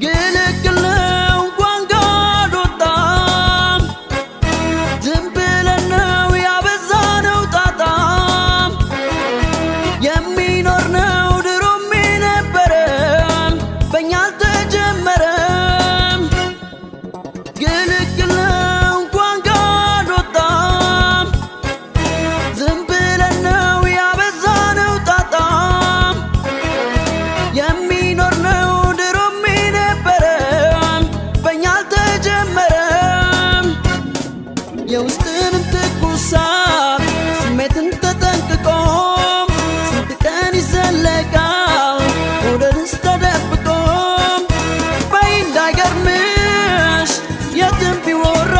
ግልግል ነው እንኳን ጋር ወጣም፣ ዝም ብለን ነው ያበዛነው ጣጣም። የሚኖር ነው ድሮም የነበረም፣ በእኛ አልተጀመረም። ግልግል ነው እንኳን ጋር ወጣም፣ ዝም ብለን ነው ያበዛነው ጣጣም። የሚኖር ነው ድሮም የነበረም፣ በእኛ አልተጀመረም። የውስጥንም ትኩሳት ስሜትን ተጠንቅቆ ስንት ቀን ይዘለቃል መውደድስ ተደብቆ? በይ እንዳይገርምሽ የትም ቢወራ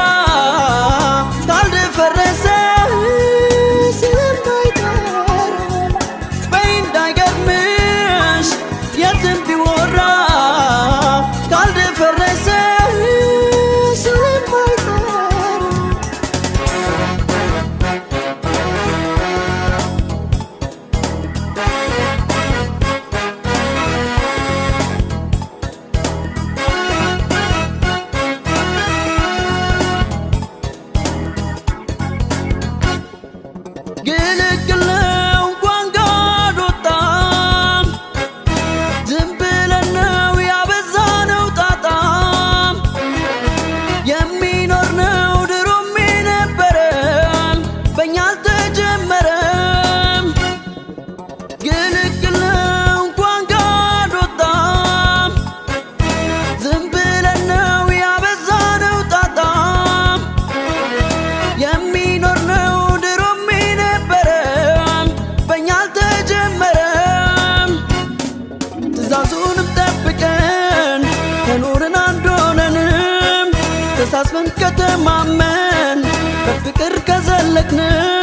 ካልደፈረሰ ስለማይጠራ። በይ እንዳይገርምሽ የትም ቢወራ ካልደፈረሰ ስለማይጠራ። ግልግል ነው እንኳን ጋር ወጣም፣ ዝም ብለን ነው ያበዛነው ጣጣም። የሚኖር ነው ድሮም የነበረም፣ በእኛ አልተጀመረም። ግልግል ነው እንኳን ጋር ወጣም፣ ዝም ብለን ነው ያበዛነው ጣጣም። የሚኖር ነው ድሮም የነበረም፣ በእኛ አልተጀመረም። ትእዛዙንም ጠብቀን ከኖርን አንድ ሆነንም፣ ተሳስበን ከተማመን በፍቅር ከዘለቅንም።